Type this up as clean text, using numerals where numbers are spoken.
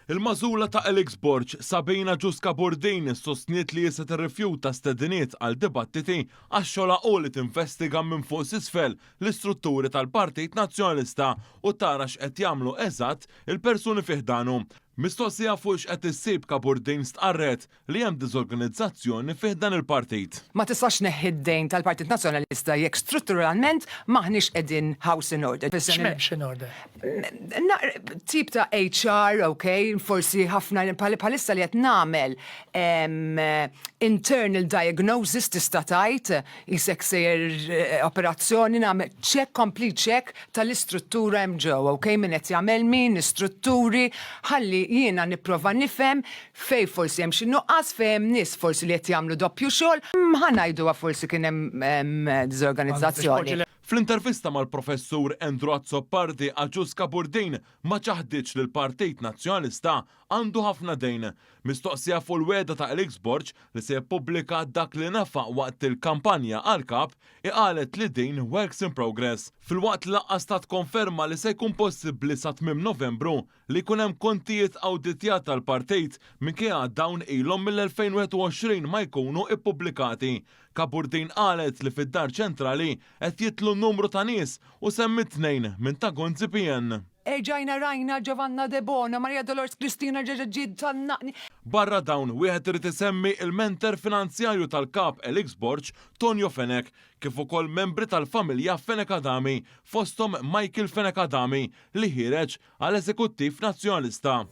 Il-magħżula ta' Alex Borg, Sabina Ġuska Burdin, sostniet li hi se tirrifjuta stediniet għal dibattiti għax xogħolha hu li tinvestiga minn fuq s'isfel l-istrutturi tal-Partit Nazzjonalista u tara x'qed jagħmlu eżatt il-persuni fi ħdanu. Mistoqsija fuq x'qed issib Kaburdin stqarret li hemm diżorganizzazzjoni fi ħdan il-partit. Ma tistax tneħħi d-dejn tal-Partit Nazzjonalista jekk strutturalment m'aħniex qegħdin house in order. X'm'hemmx in order? Tip ta' HR, ok, forsi ħafna bħalissa li qed nagħmel internal diagnosis tista' tgħid, Qisek sejjer operazzjoni nagħmel check, complete check tal-istruttura hemm ġewwa, ok, min qed jagħmel min, l-istrutturi, ħalli jiena nipprova nifhem fejn forsi hemm xi nuqqas, fejn hemm nies forsi li qed jagħmlu doppju xogħol, ħa ngħiduha forsi kien hemm diżorganizzazzjoni. Fl-intervista mal-Professur Andrew Azzopardi, Agius Kaburdin ma ċaħditx li l-Partit Nazzjonalista għandu ħafna dejn. Mistoqsija fuq il-wegħda ta' Alex Borg li se jippubblika dak li nefaq waqt il-kampanja għal Kap, hi qalet li din works in progress. Filwaqt li lanqas tat konferma li se jkun possibbli sa tmiem Novembru li jkun hemm kontijiet awditjat tal-partit minkejja dawn ilhom mill-2021 ma jkunu ippubblikati. Kaburdin qalet li fid-Dar Ċentrali qed jidħlu numru ta' nies u semmiet tnejn minn ta' Gonzi PN. Erġajna rajna Giovanna Debono, Maria Dolores Cristina reġgħet ġiet tgħannaqni. Barra dawn, wieħed irid isemmi il-menter finanzjarju tal-Kap Alex Borg, Tonio Fenech, kif ukoll membri tal-familja Fenech Adami, fosthom Michael Fenech Adami, li ħiereġ għal Eżekuttiv Nazzjonalista.